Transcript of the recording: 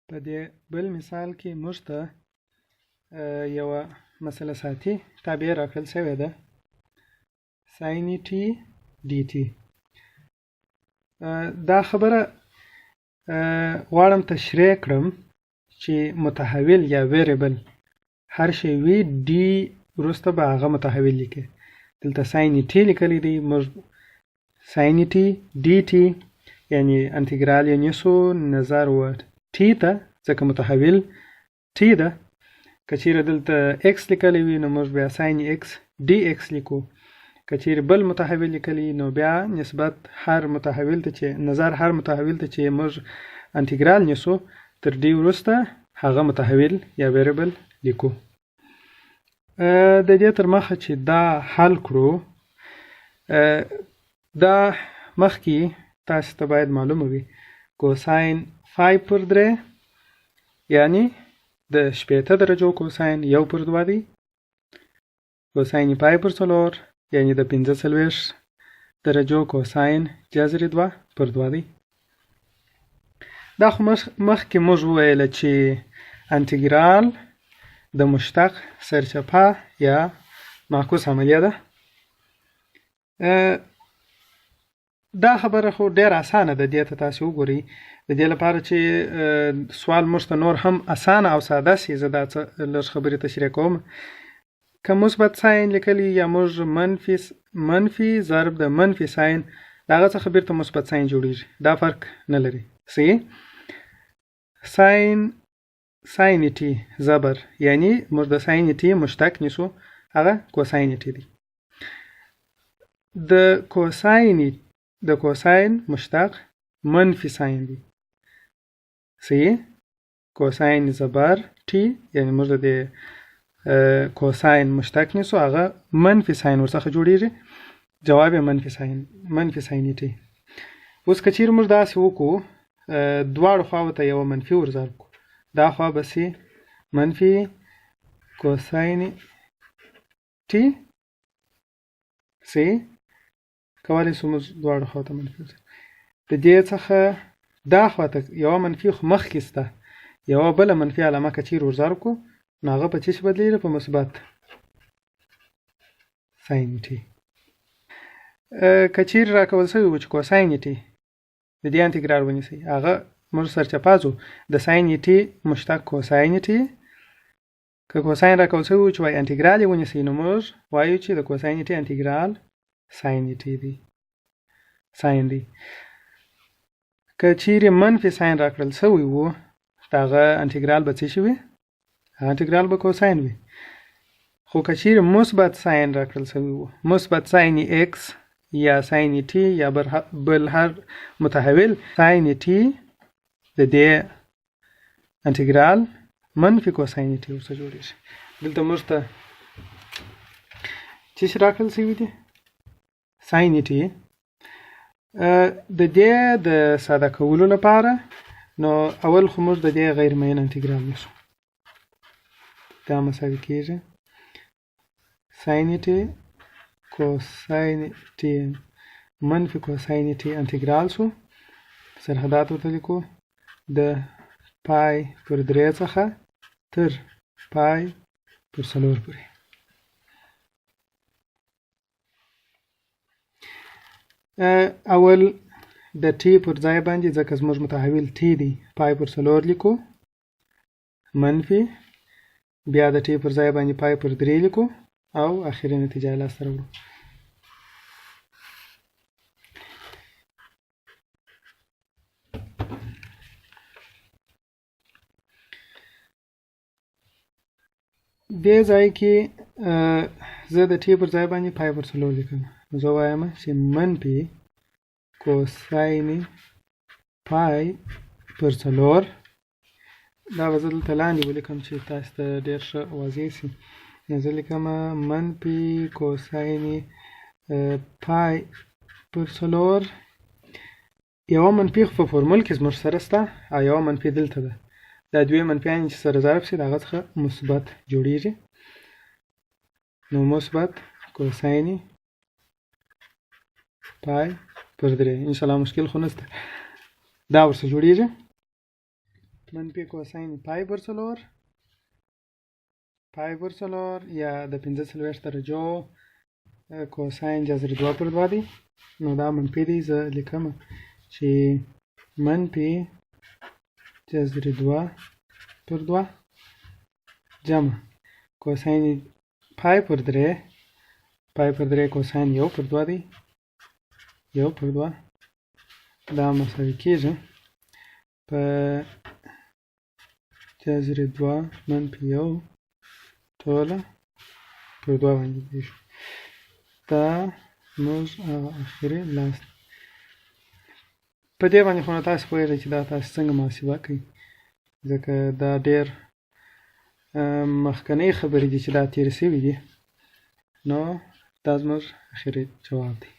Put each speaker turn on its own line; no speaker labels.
په دې بل مثال کې موږ ته یوه مسله ساتي تابع راکړل شوې ده، ساین ټي ډي ټي. دا خبره غواړم تشریح کړم چې متحول یا ویریبل هر شی وي، ډي وروسته به هغه متحول لیکي. دلته ساین ټي لیکلی دی، موږ ساین ټي ډي ټي یعنی انتګرال یې نیسو نظر و ټي ته، ځکه متحول ټي ده. که چیرې دلته ایکس لیکلی وي نو موږ بیا ساین ایکس ډي ایکس لیکو. که چیرې بل متحول لیکلی نو بیا نسبت هر متحول ته چې نظر هر متحول ته چې موږ انتګرال نیسو تر ډي وروسته هغه متحول یا ویریبل لیکو. د دې تر مخه چې دا حل کړو، دا مخکې تاسو ته باید معلومه وي کوساین 5 پر 3 یعنی د 60 درجو کوساین 1 پر 2 دی، کوساین پای پر 4 یعنی د 45 درجو کوساین جذر 2 پر 2 دی. دا خو مخکې موږ وویل چې انتګرال د مشتق سرچپه یا معکوس عملیه ده. دا خبره خو ډېره اسانه ده، دې ته تاسې وګورئ. د دې لپاره چې سوال موږ ته نور هم اسانه او ساده شي، زه دا څه لږ خبرې تشریح کوم. که مثبت ساین لیکلی یا موږ منفي ضرب د منفي ساین، د هغه څخه بیرته مثبت ساین جوړیږي، دا فرق نه لري. صحیح؟ ساین ټي زبر یعنی موږ د ساین ټي مشتق نیسو، هغه کوساین ټي دی. د کوساین مشتق منفي ساین دی. صحیح؟ کوساین زبر ټي یعنی موږ د دې کوساین مشتق نیسو، هغه منفي ساین ورڅخه جوړیږي، جواب یې منفي ساین ټي. اوس که چیرې موږ داسې وکړو، دواړو خواو ته یوه منفي ورضرب کړو، دا خوا به سي منفي کوساین ټي، صحیح؟ کولی شو موږ دواړو خواو ته منفي ورضرب. د دې څخه دا خوا ته یوه منفي خو مخکې شته، یوه بله منفي علامه که چیرې ورضرب کړو نو هغه په څه شي بدلېږي؟ په مثبت ساین ټي. که چیرې راکول شوي وو چې کوساین ټي د دې انتګرال ونیسئ، هغه موږ سرچپه ځو د ساین ټي مشتق کوساین ټي. که کوساین راکول شوی وو چې وایي انتګرال یې ونیسئ، نو موږ وایو چې د کوساین ټي انتګرال ساین ټي دی، ساین دی. که چیرې منفي ساین راکړل شوی وو، د هغه انتګرال به څه شي وي؟ هغه انتګرال به کوساین وي. خو که چیرې مثبت ساین راکړل شوی وو، مثبت ساین ایکس یا ساین ټي یا بل هر متحول، ساین ټي د دې انتګرال منفي کوساین ټي ورڅخه جوړېږي. دلته موږ ته څه شي راکړل شوي دي؟ ساین ټي. د دې د ساده کولو لپاره نو اول خو موږ د دې غیر معین انتګرال نیسو، دا مساوي کېږي ساین ټي کوساین ټي منفي کوساین ټي انتګرال شو، سرحدات ورته لیکو د پای پر 3 څخه تر پای پر 4 پورې. اول د ټي پر ځای باندې، ځکه زموږ متحول ټي دی، پای پر 4 لیکو منفي، بیا د ټي پر ځای باندې پای پر 3 لیکو او اخري نتیجه یې لاسته راوړو. دې ځای کې زه د ټي پر ځای باندې پای پر 4 لیکم، نو زه وایم چې منفي کوساین پای پر 4، دا به زه دلته لاندې ولیکم چې تاسو ته ډېر ښه واضح شي. نو زه لیکم منفي کوساین پای پر 4، یوه منفي خو په فورمول کې زموږ سره شته او یوه منفي دلته ده، دا دوې منفیانې چې سره ضرب شي د هغه څخه مثبت جوړیږي، نو مثبت کوساین پای پر 3. انشاءالله مشکل خو نشته، دا ورسره جوړیږي. منفي کوساین پای پر څلور، پای پر څلور یا د 45 درجو کوساین جذر دوه پر دوه دی. نو دا منفي دی، زه لیکم چې منفي جذر دوه پر دوه جمع کوساین پای پر درې، پای پر درې کوساین یو پر دوه دی، یو پر دوه، دا مساوي کېږي په جذر دوه منفي یو ټوله پر دوه باندې کېږي. دا موږ هغه اخري لاس په دې باندې خو نو تاسو پوهېږئ چې دا تاسو څنګه محاسبه کوئ، ځکه دا ډېر مخکنۍ خبرې دي چې دا تېرې شوې دي. نو دا زموږ اخري جواب دی.